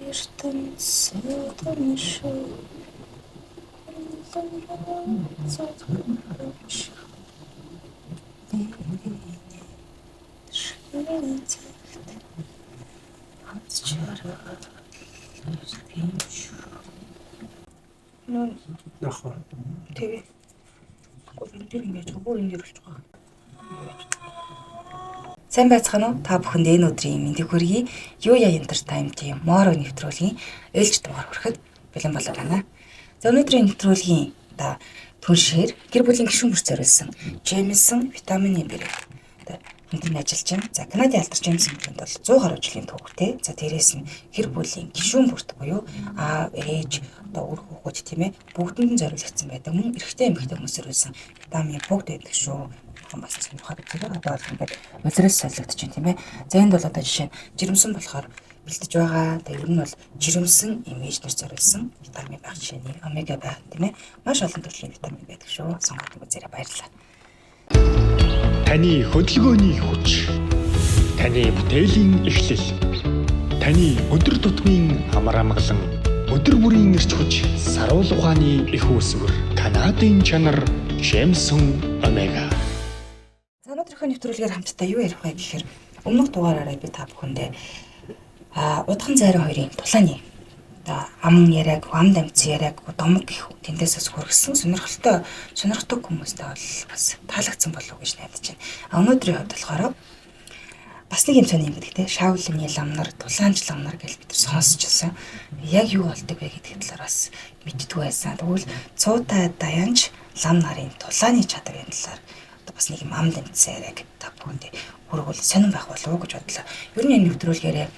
Ертөнцид шүү. Нүн Яах вэ? тэгээ. Энэ дээр ингэж бүр энэ дээр болчих واخ. Сайн байцгаана уу? Та бүхэнд энэ өдрийн мэндийг хүргэе. Юя Entertainment-ийн Моро нэвтрүүлгийн ээлж дугаар хүрэхэд бэлэн болоод байна. За, өнөөдрийн нэвтрүүлгийн одоо түншээр гэр бүлийн гишүүн бүр зориулсан Jameson витамины бэрэг одоо хамтран ажиллаж байна. За, Канадын алдар Jameson брэнд бол 100 гаруй жилийн түүхтэй. За, дээрээс нь гэр бүлийн гишүүн бүрт буюу аав, ээж, одоо үр хүүхэд, тийм ээ, бүгдэнд нь зориулагдсан байдаг. Мөн эрэгтэй, эмэгтэй хүмүүс зориулсан витамин бүгд байдаг шүү. Хан бас сонирхоод үзээрэй. Одоо бол ингээд улирал солигдож байна, тийм ээ. За, энд бол одоо жишээ нь жирэмсэн болохоор бэлтэж байгаа. Тэгээ ер нь бол жирэмсэн имижнэр зориулсан витамин байх жишээний омега байх, тийм ээ. Маш олон төрлийн витамин байдаг шүү. Сонгоод үзээрэй. Баярлалаа. Таны хөдөлгөөний хүч. Таны бүтээлийн эхлэл. Таны өдөр тутмын амар амгалан, өдөр бүрийн эрч хүч, саруул ухааны их үүсвэр. Канадын чанар Jameson Omega. За, өнөөдрийнхөө нэвтрүүлгээр хамтдаа юу ярих вэ гэхээр өмнөх дугаараараа би та бүхэндээ удхан зайран хоёрын тулааны одоо аман яриаг, ам дамжсан яриаг, домог гэх тэндээс бас хүргэсэн сонирхолтой, сонирхдаг хүмүүстэй бол бас таалагдсан болов уу гэж найдаж байна. А өнөөдрийн хувьд болохоор бас нэг юм сони юм гэдэг те, Шаулины лам нар, тулаанч лам нар гэж бид нар сонсч байсан. Яг юу болдог вэ гэдэг талаар бас мэддэггүй байсан. Тэгвэл цуутай даянч лам нарын тулааны чадварын талаар одоо бас нэг юм ам дамжсан яриаг та бүхэндээ хүргүүл сонирн байх болов уу гэж бодлоо. Ер нь энэ нэвтрүүлгээрээ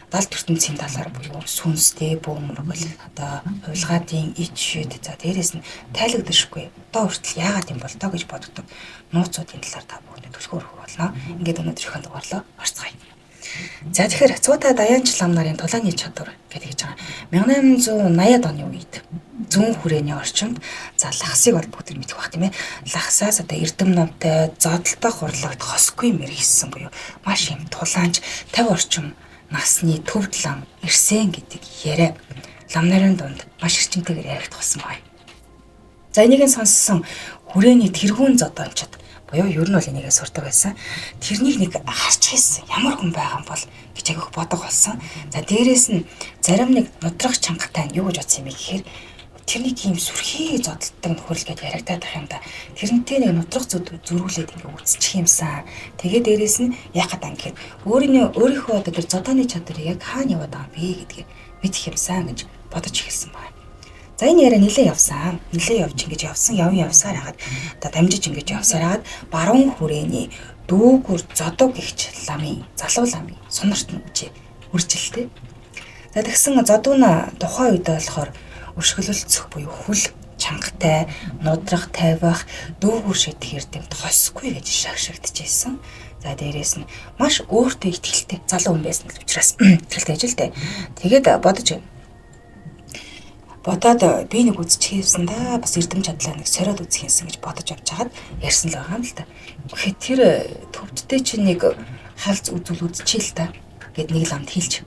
далд ертөнцийн талаар буюу сүнстэй бөөмөргөл, одоо хувилгаадын ич шид, за дээрээс нь тайлагдашгүй одоо хүртэл яагаад юм бол тоо гэж боддог нууцуудын талаар та бүхэндээ түлхүү өргөх болно. Ингээд өнөөдрийнхөө дугаарлаа орцгоё. За, тэгэхээр цуута даянч лам нарын тулааны чадвар гэдэг гэж байгаа. 1880-ад оны үед зүүн хүрээний орчинд, за, лахсыг бол бүгд мэдэх бах, тийм ээ. Лахсаас одоо эрдэм номтой, зодолтой хурлагт хосгүй мэрэгсэн буюу маш юм тулаанч 50 орчим насны төвд лам ирсэн гэдэг яриа лам нарын дунд маш эрчимтэйгээр яригдах болсон байна. За, энийг нь сонссон хүрээний тэргүүн зодоончид буюу ер нь бол энийгээ сурдаг байсан. Тэрнийг нэг харж хийсэн. Ямар хүн байгаа юм бол гэж агиох бодог болсон. За, дээрээс нь зарим нэг нудрах чангатай нь юу гэж бодсон юм бэ гэхээр тэрнийг ийм сүрхий зодтолдог нөхөрл гэж яригадаад байх юм да. Тэрнтэй нэг нудрах зөрүүлээд ингээ үзчих юмсан. Тэгээ дээрээс нь яах гэдэг юм гэхэд өөрийнхөө одоо тэр зодооны чадварыг яг хаана яваад байгаа юм бэ гэдгийг мэдэх юмсан гэж бодож эхэлсэн байна. За, энэ яриа нилээ явсан. Нилээ явж ингэж явсан, явн явсаар хагаад одоо дамжиж ингэж явсаар хагаад баруун хүрээний дүүгүр зодог гихч ламын, залуу ламын сунарт нь үжээ үржилтэй. За, тэгсэн зодуу нь тухайн үед болохоор өршөглөлцөх буюу хүл чангатай, нудрах тавих, дүүгүр шидэх эрдэмт хосгүй гэж шагшигдчихсэн. За, дээрээс нь маш өөртөө ихтэй залуу хүн байсан л учраас ихтэй ажилтай. Тэгээд бодож бодоод би нэг үзчихсэн да, бас эрдэм чадлаа нэг сориод үзэх юмсан гэж бодож авч хагаад ярьсан л байгаа юм л та. Тэгэхэд тэр төвдтэй чинь нэг халз үзүүл үзчихээ л та гэд нэг ламд хэлж.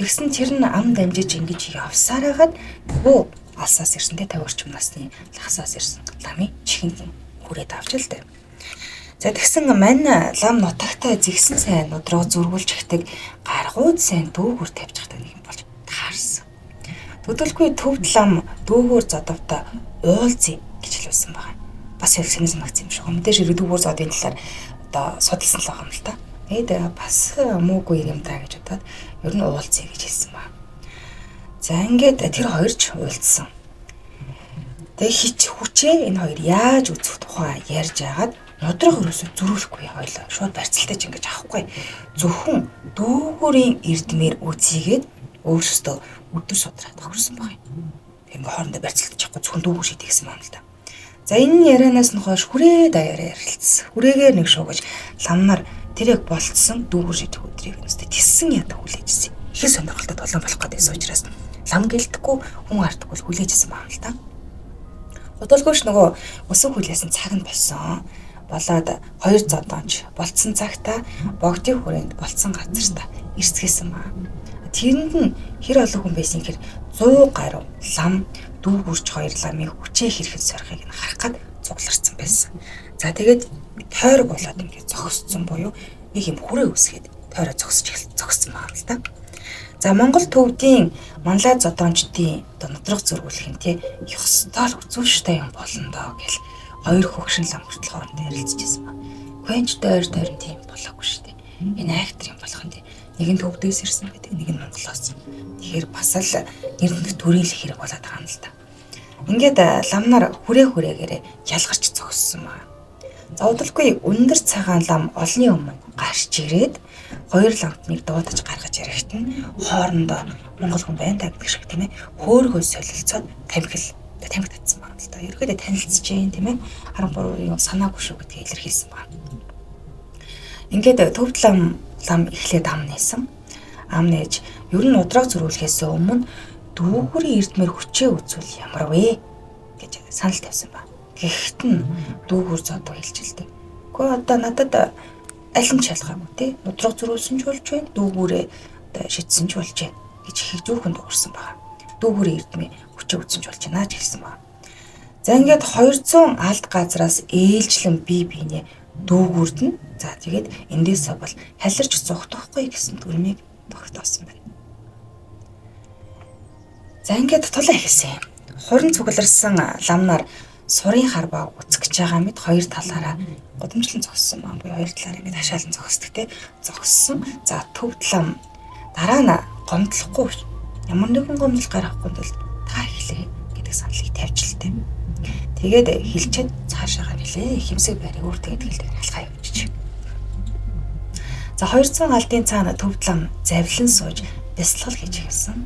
Тэгсэн тэр нь ам дамжиж ингэж явсаар хагаад нөгөө алсаас ирсэн те, 50 орчим насны лахсаас ирсэн ламын чихэнд нь хүрээд авч л та. За, тэгсэн мань лам нутагтай зэгсэн сайн нудруу зүргүүлж ихдэг гаргууд сайн дүүгүр тавьж хахдаг нэг юм болж таарсан. Төдөлгүй төвд лам дүүгүр зодовтой уулзъя гэж хэлсэн байгаа. Бас их сонир санагдсан юм шиг. Мэдээж хэрэг дүүгүр зодын талаар одоо судалсан л байгаа юм л та. Тэгээд бас муугүй юм да гэж бодоод ер нь уулзъя гэж хэлсэн байна. За, ингээд тэр хоёр ч уулзсан. Тэгээ хич хүчээ энэ хоёр яаж үзэх тухай ярьж агаад нудрах өрөөсөө зөрүүлэхгүй хоёлоо. Шууд барьцалтай ч ингэж авахгүй. Зөвхөн дүүгүрийн эрдмээр үзийгээд өөрсдөө өдөр судраад тохирсон байгаа юм. Ингээ хоорондоо барьцалдаж чадахгүй зөвхөн дүүгүр шийдэх гэсэн юм л да. За, энэ ярианаас нь хойш хүрээ даяараа ярилцсан. Хүрээгээр нэг шуугаж ламнар тэр яг болцсон дүүгүр шийдэх өдрийг нэстэ тиссэн ядах хүлээжсэн. Их сонирхолтой тулаан болох гэдэг учраас лам гэлдэхгүй, хүн ардаггүй хүлээжсэн байна л да. Удалгүйш нөгөө өсөн хүлээсэн цаг нь болсон. Болоод хоёр зодоонч болцсон цагта богдын хүрээнд болцсон газартаа ирцгээсэн ба. тэрэнд нь хэр олон хүн байсан гэхээр 100 гаруй лам дүүгүрч хоёр ламын хүчээ хэрхэн сорихыг нь харах гад цугларсан байсан. За тэгээд тойрог болоод ингээд зогссон буюу нэг юм хүрээ үсгээд тойроо зогссон байгаа юм л да. За Монгол төвдийн манлай зодоончдын одоо нудраг зөргүүлэх нь тий ёстой л үзүүштэй юм болно доо гэл хоёр хөгшин лам хүртэл хоорондоо ярилцчихсан ба. Квенчтэй ойр тойрон тийм болоогүй шүү дээ. Энэ айхтар юм болох нь тий. Нэг нь төвдөөс ирсэн гэдэг, нэг нь Монголоос. Тэгэхээр бас л нэр хүнд төрийн хэрэг болоод байгаа юм л да. Ингээд ламнар хүрээ хүрээгээрээ ялгарч зогссон ба. За удалгүй өндөр цагаан лам олны өмнө гарч ирээд хоёр ламтныг дуудаж гаргаж ирэхэд нь хоорондоо монгол хүн байна та гэдэг шиг тийм хөөргөө солилцоод тамхи татсан байна л да. Ерөөдөө танилцж гин тийм харан буруу юм санаагүй шүү гэдгийг илэрхийлсэн байна. Ингээд төвд лам эхлээд ам нээсэн. Ам нээж ер нь удраг зөрүүлэхээс өмнө дүүгүрийн эрдмээр хүчээ үзвэл ямар вэ гэж санал тавьсан ба. Гэхдээ нь дүүгүр зодоо хэлж л дээ. Гэхдээ одоо надад аль нь ч ялгаагүй тий. Нудраг зөрүүлсэн ч болж байна, дүүгүрээ одоо шидсэн ч болж байна гэж их зүүхэн дуугарсан байгаа. Дүүгүрийн эрдмээ хүчээ үзсэн ч болж байна ч хэлсэн байна. За ингээд 200 алд газраас ээлжлэн бие биенээ дүүгүрд нь за тэгээд эндээсээ бол халирч зугтахгүй гэсэн дүрмийг тогтоосон байна. За ингээд тулаа эхэлсэн юм. Хуран цугларсан ламнаар сурын харбаа үцгэж байгаа мэт хоёр талаараа гудамжлан зогссон маань буюу хоёр талаараа ингээд хашаалан зогсдог те зогссон. За төвд лам дараа нь гомдлохгүй ямар нэгэн гомдол гаргахгүй тул та эхлэе гэдэг саналыг тавьж л дээ. Тэгээд хилчээд цаашаага нэлээ хэмсэг байрыг өөр тэгээд хэлдэг алхаа явчих. За 200 алдын цаана төвд лам завлан сууж бясалгал хийж эхэлсэн.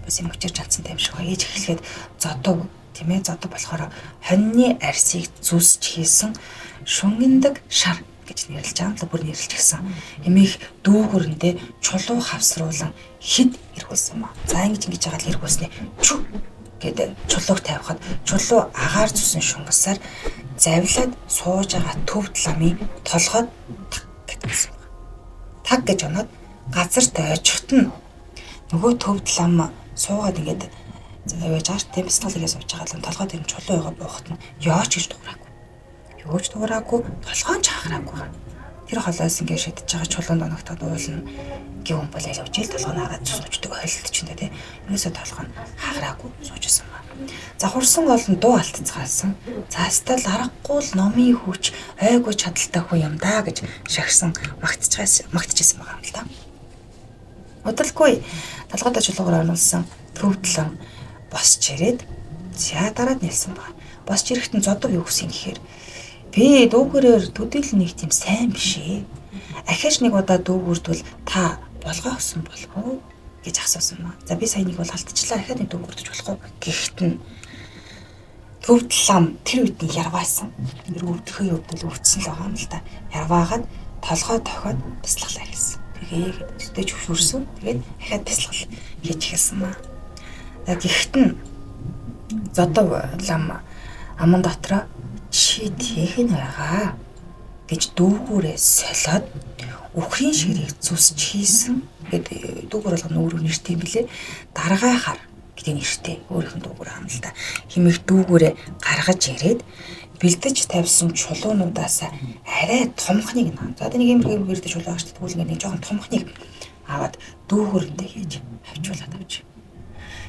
Бас юм өчөр чадсан юм шиг хийж эхлэхэд зодов тийм зодов болохоор хоньны арсыг зүсч хийсэн шүнгэндэг шар гэж нэрлэж байгаа юм л бүр нэрлэж гисэн. Эмээх дүүгүрэндээ чулуу хавсруулан хэд эргүүлсэн маа. За ингэж ингэж байгаа л эргүүлснээ чү гэдэг чулууг тавихад чулуу агаар зүсэн шунгасаар завлаад сууж байгаа төвд ламын толгойд таг гэдсэн байна. Таг гэж оноод газарт очихт нь нөгөө төвд лам суугаад ингээд явж байгаа тийм бясалгал хийгээ сууж байгаа лам толгой дээр нь чулуу байгаа буухт нь яоч гэж дуураагүй. Юуч дуураагүй, толгой нь ч хагараагүй. Тэр холоос ингээд шидэж байгаа чулуунд оногтоод уулна гэх юм бол аль явж ил толгой нь хагаад суучихдаг ойлтч энэ тий. Ерөөсөө толгой нь хагараагүй сууж исэн ба. За хурсан гол нь дуу алтцгаалсан. Заастал аргагүй л номын хүч ойгүй чадaltaй хүн юм да гэж шагсан магтчихсан байгаа юм л да. Удалгүй толгойдоо чулуугаар оруулсан төвдлэн босч ирээд за дараад нэлсэн байгаа. Босч ирэхэд нь зодов юу гэсэн гэхээр би дүүгээрээр төдийл нэг тийм сайн биш ээ. Ахиж нэг удаа дүүгүрдвэл та болгоохсон болов уу гэж асуусан маа. За би сая нэг бол алдчихлаа. Ахаад нэг дүүгүрдэж болох уу гэхэд нь төвд лам тэр үед нь ярваасан. Тэр өвдөхөө өвдөл өвдсөн л байгаа юм л да. Ярваагаад толгой тохиод бясалгалаа гэсэн. Тэгээ гээд өдөө зөвшөөрсөн. Тэгээд ахаад бясалгал хийж эхэлсэн маа. За гэхдээ нь зодов лам аман дотроо чи тийх нь байгаа гэж дүүгүүрээ солиод үхрийн ширийг зүсч хийсэн. Тэгээд дүүгүүр болгоно өөрөө нэртэй юм билээ. Даргай хар гэдэг нэртэй өөрийнх нь дүүгүүр аам л та. Химэх дүүгүүрээ гаргаж ирээд бэлдэж тавьсан чулуунуудаас арай томхныг нь. За нэг юм хэрэг чулуу байгаа шүү дээ. Тэгвэл ингээд нэг жоохон томхныг аваад дүүгүүрэндээ хийж хавчуулаад авч.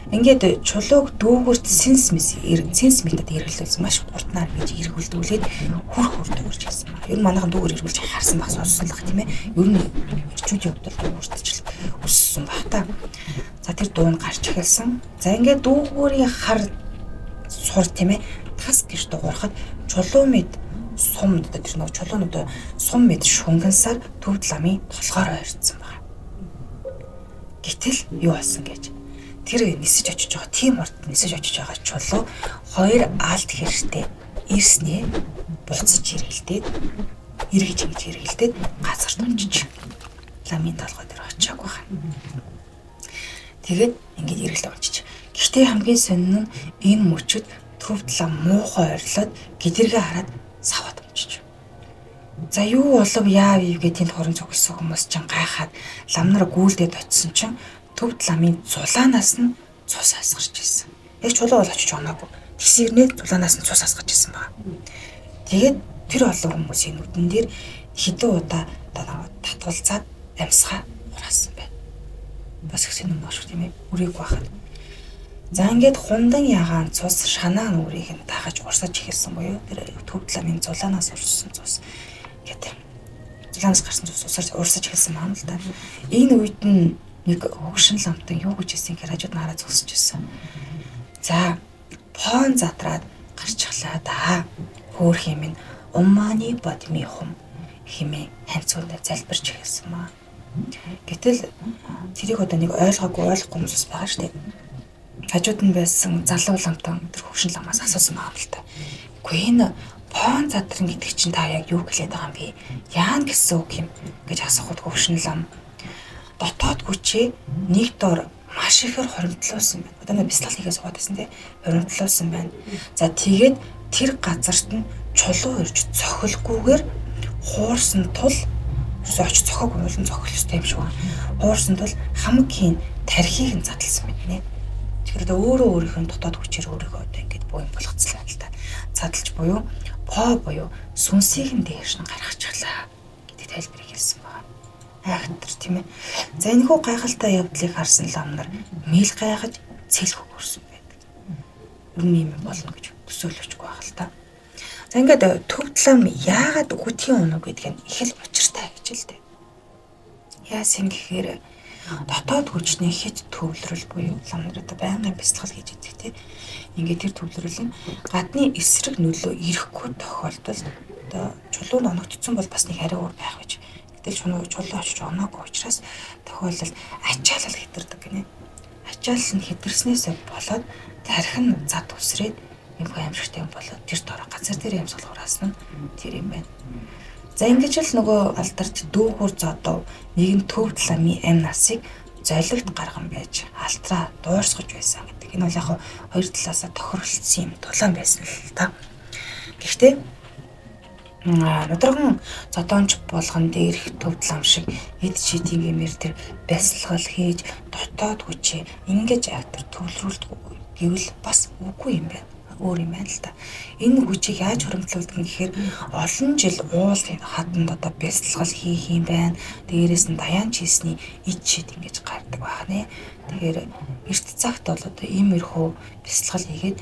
Ингээд чулууг дүүгүрт сенс метод эргэлдүүлсэн маш уртнаар гэж эргэлдүүлээд хүр хүр дүүгүрч хийсэн байна. Ер нь манайхан дүүгүр эргүүлж харсан баг сонссон л баг тийм ээ. Ер нь эрчүүдийн хувьд бол дүүгүртч л өссөн баг та. За тэр дуу нь гарч эхэлсэн. За ингээд дүүгүрийн хар сур тийм ээ тас гэж дуурахад чулуу мэд сум одоо тэр нэг чулуунууд сум мэд шунгансаар төвд ламын толгоор ойрцсон байна. Гэтэл юу болсон гэж тэр нисэж очиж байгаа тийм урт нисэж очиж байгаа чулуу хоёр алд хэртэй ирснээ буцаж эргэлдээд эргэж ингэж эргэлдээд газарт унчиж ламын толгой дээр очиагүй байна. Тэгээд ингэж эргэлдээ унчиж. Гэхдээ хамгийн сонин нь энэ мөчөд төвд лам муухай ойрлоод гидэргээ хараад саваад унчиж. За юу болов яав ив гэд тэнд хорон цугласан хүмүүс чинь гайхаад ламнар гүйлдээд очисон чинь Төвд ламын зулаанаас нь цус асгарч ирсэн. Яг чулуу бол очиж оноогүй. Тэгсэн хэрнээ зулаанаас нь цус асгарч ирсэн байна. Тэгээд тэр олон хүмүүсийн нүдэн дээр хэдэн удаа одоо татгалзаад амьсгаа хураасан байна. Бас их сонирн маш тийм ээ. Үрээгүй байхад. За ингээд хундан ягаан цус шанаа нүрийг нь дагаж урсаж эхэлсэн буюу тэр Төвд ламын зулаанаас урссан цус гэдэг. Зулаанаас гарсан цус урсаж эхэлсэн байна л да. Энэ үед нь нэг хөгшин ламтан юу гэж хэлсэн гэхээр хажууд нь хараа зогсож ирсэн. За пон задраад гарчглаа да. Хөөх юм нь умманы бодми хум хэмээн ханцуунд залбирч эхэлсэн маа. Гэтэл тэрийг одоо нэг ойлгоогүй ойлгохгүй хүмүүс байгаа шүү дээ. Хажууд нь байсан залуу ламтан тэр хөгшин ламаас асуусан байгаа юм л та. Үгүй энэ пон задран гэдэг чинь та яг юу хэлээд байгаа юм бэ? Яана гэсэн үг юм гэж асуухад хөгшин лам дотоод хүчээ нэг дор маш ихээр хоримтлуулсан байна. Одоо нэг бяцлал хийгээ суугаад байсан тий. Хоримтлуулсан байна. За тэгээд тэр газарт нь чулуу ирж цохилгүйгээр хуурсан тул ерөөсөө очиж цохоогүй болон цохих ёстой юм шиг байна. Хуурсан тул хамгийн тархийг нь задлсан байна нэ. Тэгэхээр одоо өөрөө өөрийнх нь дотоод хүчээр өөрийгөө одоо ингэж буу юм болгоцлаа л та. Задлж буюу по буюу сүнсийг нь дээш нь гаргачихлаа гэдэг тайлбарыг хэлсэн байна. Айхтар тийм ээ. За энэхүү гайхалтай явдлыг харсан лам нар мэл гайхаж цэл хөгөрсөн байдаг. Ер нь юм болно гэж төсөөлөчгүй байх л та. За ингээд Төвд лам яагаад үхтгийн унав гэдг нь их л учиртай гэж л дээ. Яасан гэхээр дотоод хүчний хит төвлөрөл буюу лам нар одоо байнгын бясалгал хийж идэх тий. Ингээд тэр төвлөрөл нь гадны эсрэг нөлөө ирэхгүй тохиолдолд одоо чулуунд оногдсон бол бас нэг арай өөр байх гэж. Гэтэл чулуу очиж оноогүй учраас тохиолдолд ачаалал хэтэрдэг гинэ. Ачаалал нь хэтэрснээсээ болоод тархи нь зад үсрээд юм аимшигтай юм болоод тэр дороо газар дээр амьсгал хураасан нь тэр юм байна. За ингэж л нөгөө алдарт дүүгүр зодов нэгэн Төвд ламын амь насыг золигт гарган байж алтраа дуурсгаж байсан гэдэг. Энэ бол яг хоёр талаасаа тохиролцсон юм тулаан байсан л та. Гэхдээ нударган зодоонч болгон дээрх Төвд лам шиг эд шид ингэмээр тэр бясалгал хийж дотоод хүчээ ингэж автор төвлөрүүлдэг гэвэл бас үгүй юм байна. Өөр юм байна л та. Энэ хүчийг яаж хуримтлуулдаг юм гэхээр олон жил уул хаданд одоо бясалгал хийх юм байна. Дээрээс нь даяан чийсний ид шид ингэж гардаг байх нэ. Тэгэхээр эрт цагт бол одоо иймэрхүү бясалгал хийгээд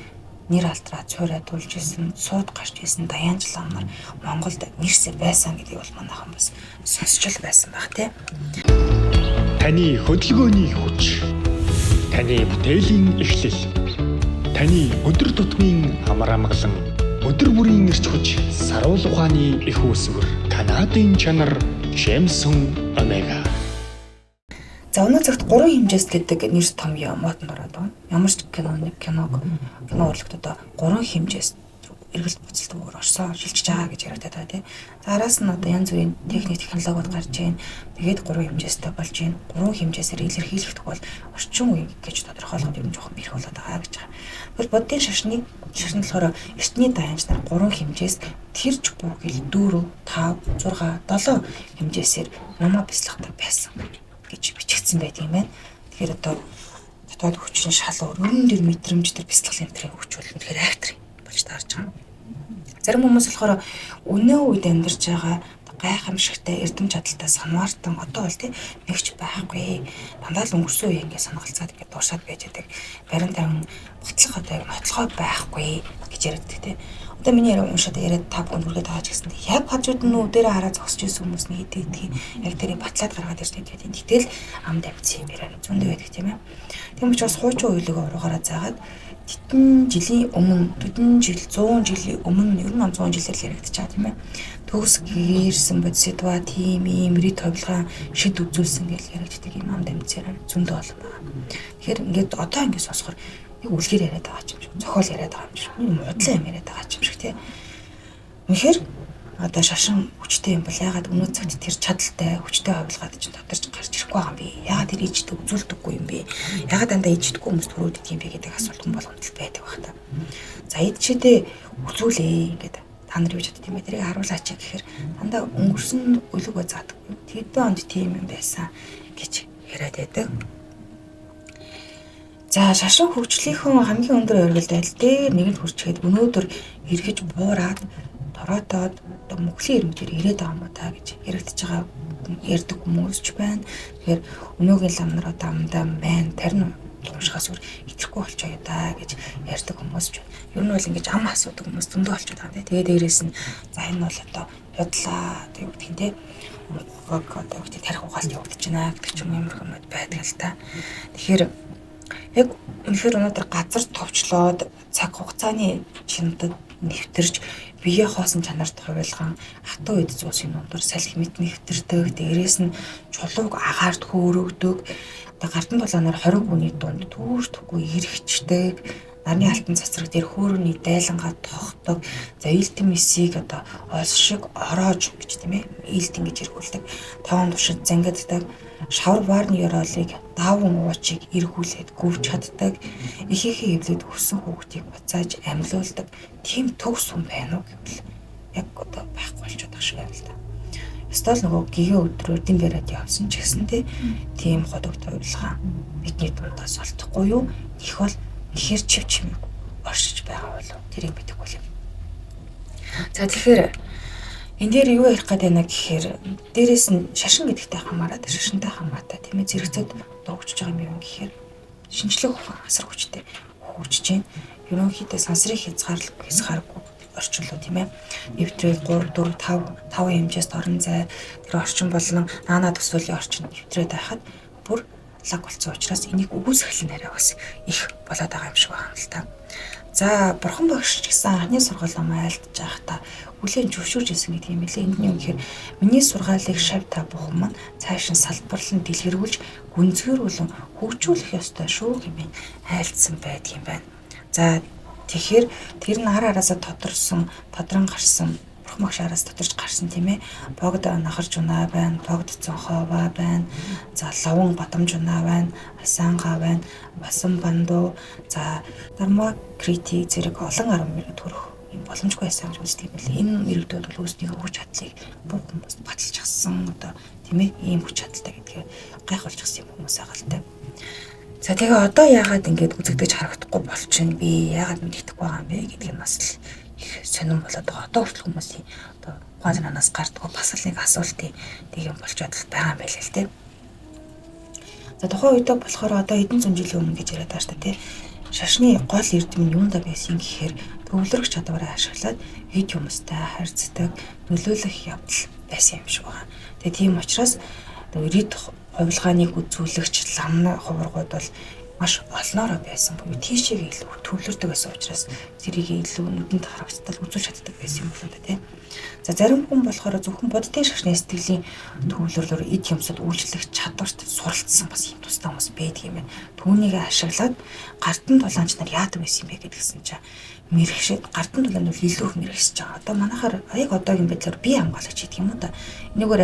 нэр алдраа цуураа тулж исэн, сууд гарч исэн даяанч лам нар Монголд нэрсээр байсан гэдгийг бол манайхан бас сонсч л байсан байх тий. Таны хөдөлгөөний хүч, таны бүтээлийн эхлэл, таны өдөр тутмын амар амгалан, өдөр бүрийн эрч хүч, саруул ухааны их үүсвэр, Канадын чанар, Jameson Omega. За өнөө цагт 3 хэмжээс гэдэг нэр томьёо модонд ороод байна. Ямар ч кино урлагт одоо 3 хэмжээс эргэлт буцалт өөр орсон шилжиж байгаа гэж яриадаа та тий. За араас нь одоо янз бүрийн техник технологиуд гарч ийн. Тэгээд 3 хэмжээстэй болж ийн. 3 хэмжээсээр илэрхийлэх бол орчин үе гэж тодорхойлоход ер нь жоохон бэрх болоод байгаа гэж байгаа. Тэгвэл буддын шашны шашин болохоор эртний даяанч нар 3 хэмжээс тэрч бүхэл 4, 5, 6, 7 хэмжээсээр намаа бяцлагтай байсан гэж бичигдсэн байдаг юм байна. Тэгэхээр одоо дотоод хүчин шал өөр өрн дэр мэдрэмж тэр бяцлаглын тэрийн хүч бол үнэхээр айхтар болж таарч байгаа. Зарим хүмүүс болохоор өнөө үед амьдарч байгаа гайхамшигтай эрдэм чадалтай санваартан одоо бол тий нэгч байхгүй. Дандаа л өнгөрсөн үе ингээд санагалцаад ингээд дууршаад байж байдаг. Барин тавин батлах одоо яг нотлохоо байхгүй гэж яриаддаг тий. Одоо миний яриа уншаад яриад та бүхэнд хүргээд байгаа ч гэсэн яг хажууд нь үдээрээ хараа зогсож исэн хүмүүс нь хэдий гэдгийг яг тэрийг батлаад гаргаад ирж байдаг. Гэтэл ам давьцсан юм яриа зөндөө байдаг тийм ээ. Тийм учраас хуучин үеийг уруугаараа заагаад тэдэн жилийн өмнө, тэдэн жил, 100 жилийн өмнө, ер нь 100 жилээр л яригдчихаа тийм ээ. Төгс гэрсэн бодисдва тийм ийм рит хувилгаан шид үзүүлсэн гэж яригддаг юм ам дамжсаар зөндөө олон байгаа. Тэгэхээр ингээд одоо ингээд сонсохоор нэг үлгэр яриад байгаа юм шиг, зохиол яриад байгаа юм шиг, нэг муудлаа юм яриад байгаа юм шиг тий. Үнэхээр одоо шашин хүчтэй юм бол яагаад өнөө цагт тэр чадaltaй хүчтэй хувилгаад чинь тодорч гарч ирэхгүй байгаа юм бэ? Яагаад тэр иждэг үзүүлдэггүй юм бэ? Яагаад дандаа иждэггүй хүмүүс төрөөд идэв юм бэ гэдэг асуулт хүн болгонд л байдаг байх та. За ижчээдээ үзүүлээ ингээд та нар юу чадд юм бэ? Тэрийг харуулаач гэхээр дандаа өнгөрсөн өлөгөө заадаггүй. Тэдэн онд тийм юм байсан гэж яриад байдаг. За шашин хөгжлийнхөө хамгийн өндөр оргил байдал дээр нэгэнд хүрчгээд өнөөдөр эргэж буураад тороотоод одоо мөхлийн ирмэгдэр ирээд байгаа юм та гэж яригдж байгаа ярьдаг хүмүүс ч байна. Тэгэхээр өнөөгийн лам нар одоо амдаа мэн тарин уншихаас өөр итгэхгүй болчихё да гэж ярьдаг хүмүүс ч байна. Ер нь бол ингэж ам асуудаг хүмүүс зөндөө болчиход байгаа юм тий. Тэгээ дээрээс нь за энэ бол одоо худлаа одоо юу гэдгийг тий мухаг одоо юу гэдэг тарих угаалт явагдаж байна гэдэг ч юм уу юмрхэмэд байдаг л та. Тэгэхээр яг үнэхээр өнөөдөр газар товчлоод цаг хугацааны чиндэд нэвтэрч бие хоосон чанарт хувилган хатуу эд зүйлсийн дундуур салхи мэт нэвтэрдэг. Дээрээс нь чулууг агаарт хөөрөгдөг. Одоо гардан тулаанаар 20 хүний дунд түүртэхгүй эргэждэг. Нарны алтан цацраг дээр хөөрөний дайлангаа тоохдог. За илтэн мисийг одоо олс шиг ороож гэж тийм илтэн гэж эргүүлдэг. Тоон тушид зангиддаг. Шавар баарны ёроолыг даван уучийг эргүүлээд гүвж чаддаг. Ихийнхээ эвлээд өссөн хүүхдийг буцааж амьлуулдаг. Тийм төгс хүн байна уу гэвэл яг одоо байхгүй болчиход байгаа шиг байна л да. Ёстой л нөгөө гэгээ өдрөөр дэм бариад явсан ч гэсэн тийм ходогт хувилгаа бидний дундаас олдохгүй юу? Них бол нэхэр чив чимээг оршиж байгаа болов тэрийг мэдэхгүй юм. За тэгэхээр энэ дээр юу ярих гээд байна гэхээр дээрээс нь шашин гэдэгтэй хамаарат шашинтай хамаатай тийм зэрэгцээд дуугчж байгаа юм юу гэхээр шинжлэх ухаан асар хүчтэй хөгжиж байна. Ерөнхийдөө сансрын хязгааргүй орчин руу тийм нэвтрээд 3 4 5 5 хэмжээст орон зай тэр орчин болон наана төсвөлийн орчин нэвтрээд байхад бүр лаг болсон учраас энийг үгүйсгэл нь арай бас их болоод байгаа юм шиг байна л та. За бурхан багш ч гэсэн анхны сургаал намайг айлтж байхдаа хүлээн зөвшөөрж ирсэн гэдэг юм билээ. Энд нь юм гэхээр миний сургаалыг шав та бүхэн маань цааш нь салбарлан дэлгэрүүлж гүнзгийрүүлэн хөгжүүлэх ёстой шүү хэмээн айлтсан байдаг юм байна. За тэгэхээр тэр нь ар араасаа тодрон гарсан бурхан багш араас тодорч гарсан тийм Богд нахарч унаа байна, Богд цонхоова байна, за Лавн Бадамж унаа байна, Асанга байна, Басан бандуу, за Дарма Крити зэрэг олон арга мэрэгд төрөх юм боломжгүй байсан гэж үздэг юм билээ. Энэ мэрэгдүүд бол өөрсдийнхөө хүч чадлыг бүх хүмүүст баталчихсан одоо тийм ийм хүч чадалтай гэдгээ гайхуулчихсан юм хүмүүс байгаа л та. За тэгээ одоо яагаад ингэж үзэгдэж харагдахгүй болчихно бэ? Яагаад мэддэхгүй байгаа юм бэ гэдг нь бас л их сонирн болоод байгаа. Одоо хүртэл хүмүүсийн одоо ухаан санаанаас гардггүй бас л нэг асуултын нэг юм болчиход л байгаа юм байлаа л тийм. За тухайн үедээ болохоор одоо хэдэн зуун жилийн өмнө гэж яриад байгаа шүү дээ тийм. Шашны гол эрдэм нь юунда байсан гэхээр төвлөрөх чадвараа ашиглаад эд юмстай харьцдаг, нөлөөлөх явдал байсан юм шиг байна. Тэгээ тийм учраас ирээд хувилгааныг үзүүлэгч ламны хувиргууд бол маш олноороо байсан буюу тийшээгээ илүү төвлөрдөг байсан учраас тэрийг илүү нүдэнд харагдтал үзүүлж чаддаг байсан юм болоо да тий. За зарим хүн болохоор зөвхөн буддын шашны сэтгэлийн төвлөрлөөр эд юмсад үйлчлэх чадварт суралцсан бас юм тустай хүмүүс байдаг юм байна. Түүнийг ашиглаад гартан тулаанч нар яадаг байсан юм бэ гэдгсэн чинь мэрэгшээд гартан тулаанд бол илүү их мэрэгсэж байгаа. Одоо манайхаар яг одоогийн байдлаар бие хамгаалагч гэдэг юм уу да. Энүүгээр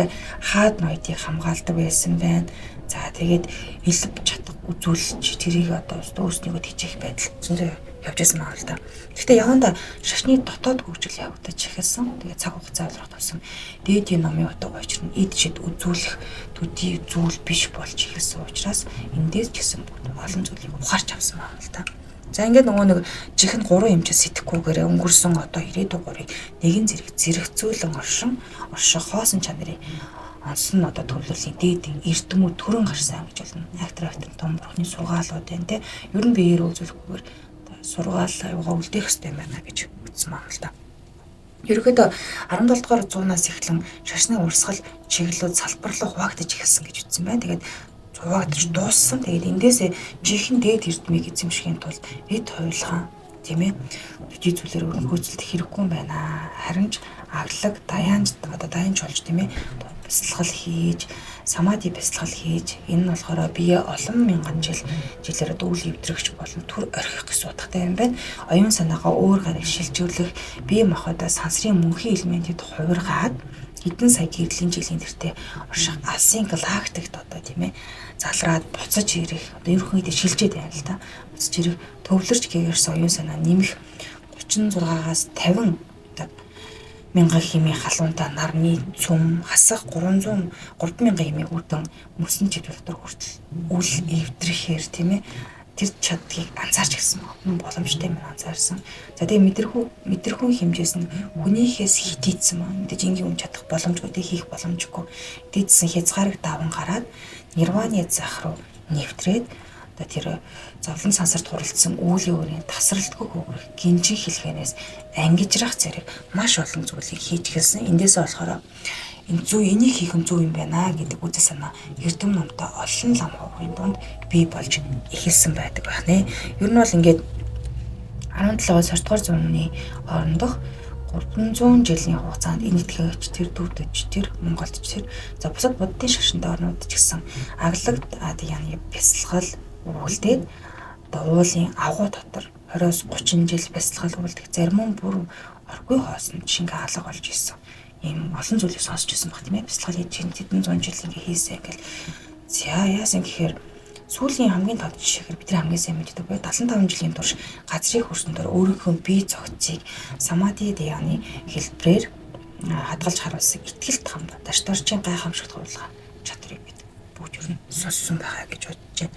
хаад ноёдыг хамгаалдаг байсан байна. За тэгээд элб чадах үзүүлж тэрийг одоо өөрснийгөө тэжээх байдал зөндөө явж байсан байгаа л да. Гэхдээ явандаа шашны дотоод хөгжил явагдаж эхэлсэн. Тэгээд цаг хугацаа болгох тусам дээдийн номын утга учир нь эд шид үзүүлэх төдий зүйл биш болж эхэлсэн учраас эндээс ч гэсэн бүгд олон зүйлийг ухаарч авсан байгаа л да. За ингээд нөгөө нэг жихэнд 3 хэмжээ сэтгэхгүйгээр өнгөрсөн одоо ирээдүйн гурыг нэгэн зэрэг зэрэгцүүлэн оршин хоосон чанарын онсон одоо төвлөрлийн дээд эрдэмүүд төрөн гарсан гэж болно. Актер том бурхны сургаалууд байна те. Ер нь биеэр үзүүлэхгүйгээр сургаал аюугаа үлдээх хэрэгтэй байна гэж үзсэн байна л да. Ерөнхийдөө 17 дугаар зуунаас эхлэн шашны урсгал чиглэлүүд салбарлах хуваагдаж эхэлсэн гэж үзсэн байна. Тэгээд хуваагдаж дууссан. Тэгээд эндээсээ жинхэнэ дээд эрдмийг эзэмшихийн тулд эд хувилгаан тийм төдий зүйлээр өрнөхөөцөлдөх хэрэггүй юм байна. Харин ч аглаг даяанч одоо даяанч болж тийм бясалгал хийж, самади бясалгал хийж, энэ нь болохоор бие олон мянган жилээр одоо үл эвдрэгч болон төр орхих гэсэн утгатай юм байна. Оюун санаагаа өөр гарыг шилжүүлэх, бие махбодоо сансрын мөнхийн элементэд хувиргаад хэдэн сая гэрлийн жилийн тэртээ орших алсын галактикт одоо тийм залраад буцаж ирэх одоо ерөнхийдөө шилжээд байна л да. Буцаж ирэх төвлөрч гэгэрс оюун санаа нэмэх 36-аас 50 мянган хэмийн халуунтай нарны цөм хасах 300 3000 хэмийн үүдэн мөсөн чидвэл дотор хүртэл үл эвдрэхээр тийм Тэр чаддгийг анзаарч гисэн баг. Хүн боломжтой юм анзаарсан. За тэгээ мэдрэхүй хэмжээс нь хүнийхээс хитийдсэн баг. Мэдээж энгийн хүн чадах боломжгүй, тэг хийх боломжгүй. Дийдсэн хязгаарыг даван гараад нирваны зах руу нэвтрээд одоо тэр зовлон сансарт хуралдсан үүлийн өрийн тасралтгүй хөвгөх гинжин хэлхэнээс ангижрах зэрэг маш олон зүйлийг хийж эхэлсэн. Эндээсээ болохоор энэ зүй энийг хийх нь зөв юм байна гэдэг үзэл санаа эрдэм номтой олон лам хувийн дунд бий болж эхэлсэн байдаг байх нэ. Ер нь бол ингээд 17-оос 20 дугаар зууны хоорондох 300 жилийн хугацаанд энэ итгэгч тэр дүүтэж тэр Монголд тэр за бусад буддын шашинтай орнууд ч гэсэн аглаг адыяны бясалгал үйлдээд одоо уулын авгуу дотор 20-оос 30 жил бясалгал үйлдэх зарим нь бүр оргүй хоосон шингэ алга болж исэн. Ийм олон зүйлийг сонсч ирсэн баг тийм ээ. Бясалгал хийж чинь хэдэн зуун жил ингээ хийсэ гэл. За яасан гэхээр сүүлийн хамгийн тод жишээгээр бидний хамгийн сайн мэддэг буюу 75 жилийн турш газрын хөрсөн дор өөрийнхөө бие зохицыг самади дияны хэлбэрээр хадгалж харуулсан итгэлт хамт дашторчийн гайхамшигт хувилгаа чадварыг бид бүгд ер нь сонссон байгаа гэж бодож байна.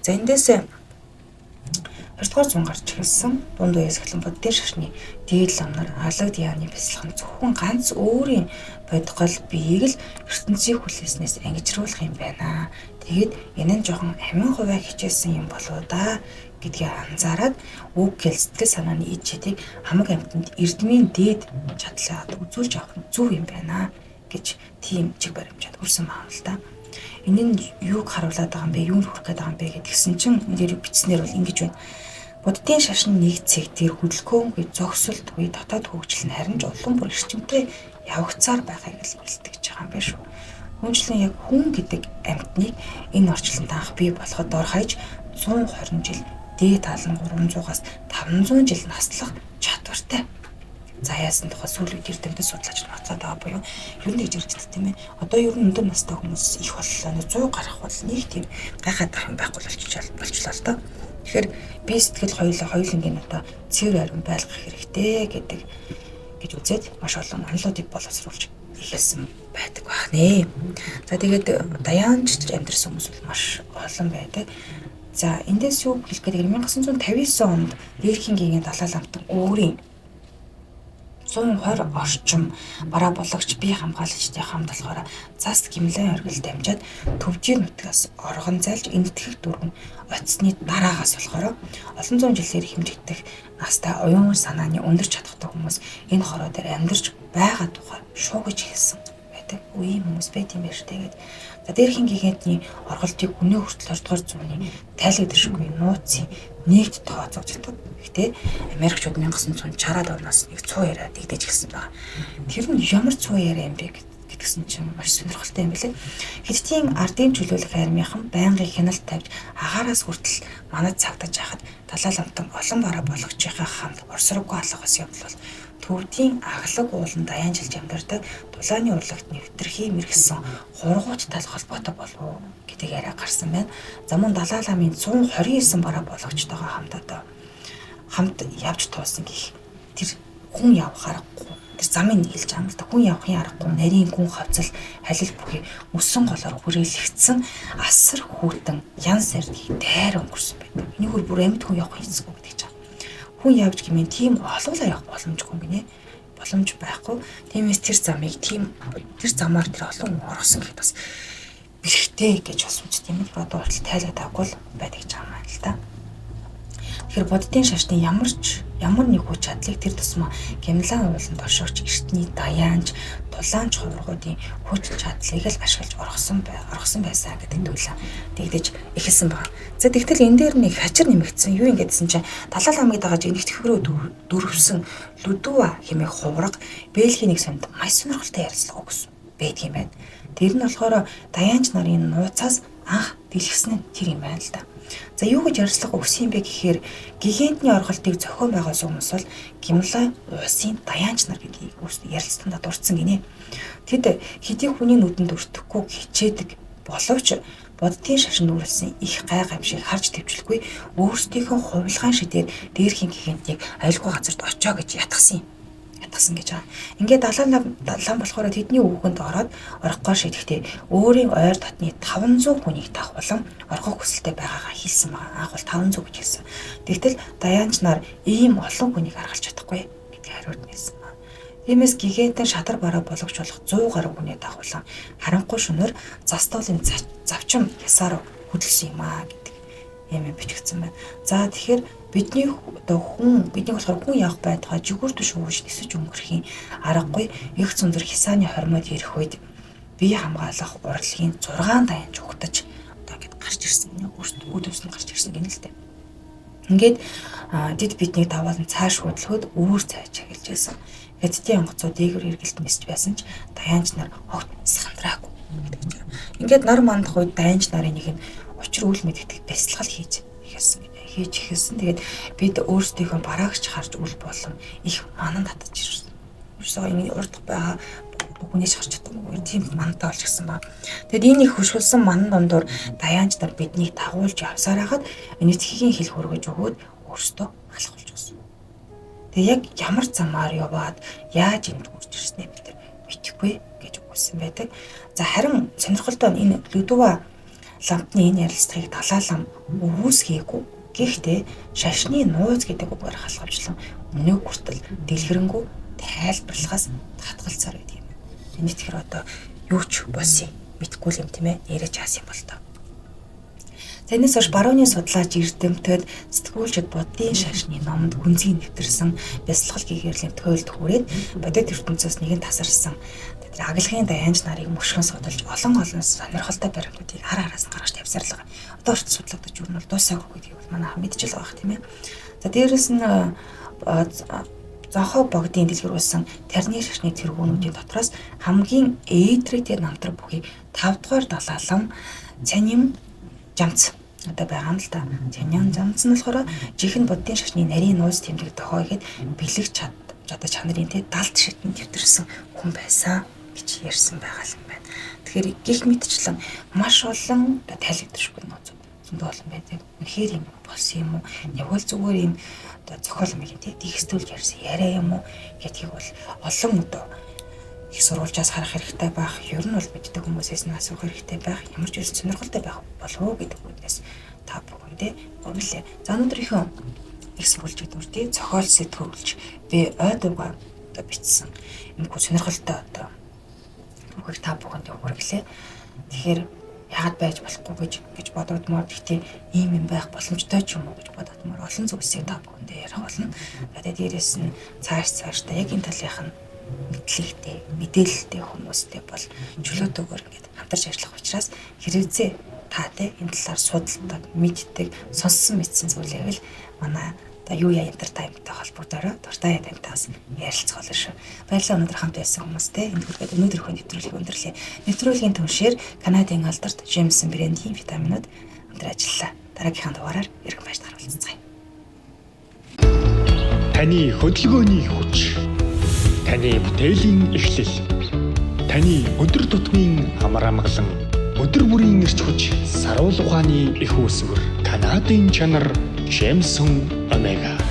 За эндээс 20 дугаар зуун гарч эхэлсэн дунд үеэс эхлэн буддын шашны дээд лам нар алаг дияны бясалгал нь зөвхөн ганц өөрийн бодгол биеийг л ертөнцийн хүлээснээс ангижруулах юм байна. Тэгээд энэ нь жоохон амин хувиа хичээсэн юм болоо да гэдгийг анзаараад үг гэл сэтгэл санааны ид чидийг хамаг амьтанд эрдмийн дээд чадлаа үзүүлж авах нь зөв юм байна гэж тийм чиг баримжаад хүрсэн байна л да. Энэ нь юуг харуулад байгаа юм бэ? Юунд хүрэх гээд байгаа юм бэ гэдгсэн чинь энэ дээр бичснээр бол ингэж байна. Буддын шашин нэг цэг дээр хөдөлгөөнгүй зогсолтгүй дотоод хөгжил нь харин ч улам бүр эрчимтэй явагцаар байгааг л илтгэж байгаа юм байна шүү. Түүнчлэн яг хүн гэдэг амьтныг энэ орчлонд анх бий болоход дор хаяж 120 жил дээд тал нь 300-аас 500 жил наслах чадвартай. За яасан тухай сүүл үед эрдэмтэд судлаач ноцоод байгаа буюу ер нь гэж ирдэг тийм ээ. Одоо ер нь өндөр настай хүмүүс их боллоо. 100 гарах бол нэг тийм гайхаад байх юм байхгүй болчлоо л доо. Тэгэхээр би сэтгэл хоёулангийн одоо цэвэр ариун байлгах хэрэгтэй гэдэг гэж үзээд маш олон онолуудыг боловсруулж эхэлсэн байдаг байх нэ. За тэгээд даяанч амьдарсан хүмүүс бол маш олон байдаг. За эндээс юу хэлэх гээд 1959 онд Дээрхийн гингийн Далай ламтан өөрийн 120 орчим бараа бологч бие хамгаалагчдын хамт болохоор цас гимлэн оргил дамжаад төвжийн нутгаас оргон зайлж энэтхэг дөрвөн оцсны дараагаас болохоор олон зуун жилээр хэмжигдэх настай оюун санааны өндөр чадхтай хүмүүс энэ хороо дээр амьдарч байгаа тухай шуугиж хэлсэн байдаг. Үеийн хүмүүс байт юм байна шүү дээ. За дээрхийн гигантны орголтыг өнөө хүртэл 20 дугаар зууны тайлгдашгүй нууцын нэгд тооцогддог. Гэхдээ Америкчууд 1960-аад оноос нэг цуу яриа дэгдэж эхэлсэн байна. Тэр нь ямар цуу яриа юм бэ гэдгсэн чинь маш сонирхолтой юм билээ. Хятадын ардын чөлөөлөх армийнхан байнгын хяналт тавьж агаараас хүртэл манад цагдаж хахад Далай ламтан олон бараа болгочийнхаа хамт орсроггүй алга болсон явдал бол төвдийн аглаг ууланд даяанжилж амьдардаг дулааны урлагт нэвтэрхий мэрэгсэн хургуут тал холбоотой болов уу гэдэг яриа гарсан байна. За мөн Далай ламын 129 бараа болгочтойгоо хамт одоо хамт явж туусан гих тэр хүн явах аргагүй тэр замыг хэлж байгаа юм л да. Хүн явахын аргагүй нарийн гүн хавцал халил бүхий мөсөн голоор хүрээлэгдсэн асар хүйтэн ян сардгийг дайр өнгөрсөн байдаг. Энийг бүр амьд хүн явах хийцгүй гэдэг чинь. Хүн явж гэмээр тийм олуулаа явах боломжгүй гинэ. Боломж байхгүй. Тиймээс тэр замыг тийм тэр замаар тэр олон хүн оргосон гэхэд бас бэрхтэй гэж бас үздэг юм. Одоо хүртэл тайлаад авахгүй л байдаг гэж байгаа юм л да. Тэгэхээр буддын шашны ямар нэг хүч чадлыг тэр тусмаа гямлан ууланд оршигч эртний даяанч, тулаанч хуврагуудын хүч чадлыг л ашиглаж оргосон байсан гэдэг төлөө дэгдэж эхэлсэн байна. За тэгтэл энэ дээр нэг хачир нэмэгдсэн. Юу юм гэдсэн чинь Далай ламыг дагаж энэгтгэх рүү дөрвсөн Лүдүва хэмээх хувраг Бельгийн нэг сонд маш сонирхолтой ярилцлага өгсөн байдаг юм байна. Тэр нь болохоор даяанч нарын нууцаас анх дэлгэсэн нь тэр юм байна л да. За юу гэж ярилцлага өгсөн юм бэ гэхээр гигантны орголтыг зохион байгуулсан хүмүүс бол Гимлай улсын даяанч нар гэдгийг ярилцлаганд дурдсан гинэ. Тэд хэдий хүний нүдэнд өртөхгүй хичээдэг боловч буддын шашинд үүрлсэн их гай гамшиг харж төвчлэхгүй өөрсдийнхөө хувилгаан шидээр дээрхийн гигантыг аюулгүй газарт очоо гэж ятгсан юм. шатгасан гэж байгаа. Ингээд Далай лам болохоор тэдний өвгөнд ороод орохгоо шийдэхдээ өөрийн ойр дотны 500 хүнийг дагуулan орхох хүсэлтэй байгаагаа хэлсэн байгаа. Анх бол 500 гэж хэлсэн. Тэгтэл Даяанч нар ийм олон хүнийг аргалж чадахгүй гэдгийг хариуд нээсэн байна. Тиймээс гигантын шатар бараа болгож болох 100 гаруй хүнийг дагуулan харанхуй шөнөөр застуулын завчим ясаар хөдөлсөн юм аа гэдэг юм бичигдсэн байна. За тэгэхээр бидний одоо хүн бидний болохоор хүн явах байтугай жигүүр түш өвж нисэж өнгөрөхийн аргагүй их цүнзэр хисааны хормойд ирэх үед бие хамгаалах урлагийн 6 даян жугтаж одоо ингэж гарч ирсэн гинэ, үд өвсөн гарч ирсэн гинэ л дээ. Ингээд дид биднийг даваалan цааш хөдлөхөд үүр цайж эхэлж байсан. Хятадын онгоцоо дээгүүр эргэлт нисэж байсан ч даяанч нар огт сандраагүй гэдэг чинь. Ингээд нар мандах үед даяанч нарын нэг нь учир үл мэддэг бясалгал хийж эхэлсэн гинэ. Хийж эхэлсэн. Тэгээд бид өөрсдийнхөө бараагч харж үл болон их манан татаж ирсэн. Ерөөсөө энэ урд байгаа хүнээс харж чадахгүй тийм мантай болж гисэн ба. Тэгэд энэ их хөшгөлсөн манан дундуур даяанч нар биднийг дагуулж явсаар хахад нийтхийн хэл хөргөж өгөөд өөрсдөө алхуулж өгсөн. Тэгээ яг ямар замаар яваад яаж энд хүрч ирснээ бид нар мэдэхгүй гэж үгүйсэн байдаг. За харин сонирхолтой нь энэ Людува лампны энэ ярилцлагыг Далай лам өвөөсгээгүй. Гэхдээ шашны нууц гэдэг үгээр халахвчлан өнөөг хүртэл дэлгэрэнгүй тайлбарлахаас татгалцаар байдаг юм. Эний тэгэхээр одоо юу ч болсон мэдэхгүй юм тийм ээ. Нэрэж чаас юм бол тоо. За энэс хойш барууны судлаач эрдэмтэд сэтгүүлчид буддын шашны номонд гүнзгий нэвтэрсэн бясалгал гэгэрлийн туйлд хүрээд бодит ертөнцөөс нэгэн тасарсан. Тэр агалгын даяанч нарыг мөшгөн судалж олон олон сонирхолтой баримтуудыг ар араас нь гаргаж тавьсаар л байгаа. Одоо хүртэл судлагдаж юу нь бол дуусаагүй гэдгийг бол манай мэдчихэл байгаа тийм ээ. За дээрэс нь зонхоо богдын дэлгэрүүлсэн тарны шашны тэргүүнүүдийн дотроос хамгийн ээдрэгтэй намтар бүхий 5 дугаар далаалам Цаним жамц одоо байгаа юм л та. Цаним жамц нь болохоор жинхэнэ буддын шашны нарийн нууц тэмдэг дохой гэхэд бэлэг чад одоо чанарын тэ далд шатнд нэвтэрсэн хүн байсан гэж ярьсан байгаа юм байна. Тэгэхээр гих мэтчлэн маш олон тайлбарлахгүй нууцуд зөндөө олон байдаг. Үнэхээр юм болсон юм уу? Яг бол зүгээр юм одоо зохиол мэг тий дийгсдүүлж ярьсан яриа юм уу гэдгийг бол олон одоо их сурвалжаас харах хэрэгтэй байх. Ер нь бол мэддэг хүмүүсээс нь асуух хэрэгтэй байх. Ямар ч байсан сонирхолтой байх болов уу гэдэг үднэс та бүхэндээ гомлээ. За өнөөдрийнхөө их сурвалжийг дүртий зохиол сэтгүүлж би ой дуугаа одоо бичсэн. Энэхүү сонирхолтой одоо түүхийг та бүхэндээ хүргэлээ. Тэгэхээр яагаад байж болохгүй гэж гэж бодогдмоор гэхдээ ийм юм байх боломжтой ч юм уу гэж бодогдмоор олон зүйлсийг та бүхэндээ ярих болно. За тэгээд дээрэс нь цааш цаашдаа яг энэ талынх нь мэдлэгтэй, мэдээлэлтэй хүмүүстэй бол чөлөөтэйгээр ингээд хамтарч ажиллах учраас хэрэгцээ та те энэ талаар судалдаг, мэддэг, сонссон мэдсэн зүйлээ л манай одоо юу яа entertainment-тэй холбогдороо дуртай тантай бас ярилцах болно шүү. Баярлалаа өнөөдөр хамт байсан хүмүүстээ. Энд хүргээд өнөөдрийнхөө нэвтрүүлгийг өндөрлөө. Нэвтрүүлгийн түншээр Канадын алдарт Jameson брендийн витаминууд хамтран ажиллалаа. Дараагийнхаа дугаараар эргэн баярт харуулцгаая. Таны хөдөлгөөний хүч. Таны бүтээлийн эхлэл. Таны өдөр тутмын амар амгалан, өдөр бүрийн эрч хүч, саруул ухааны их үүсвэр, Канадын чанар Jameson Omega.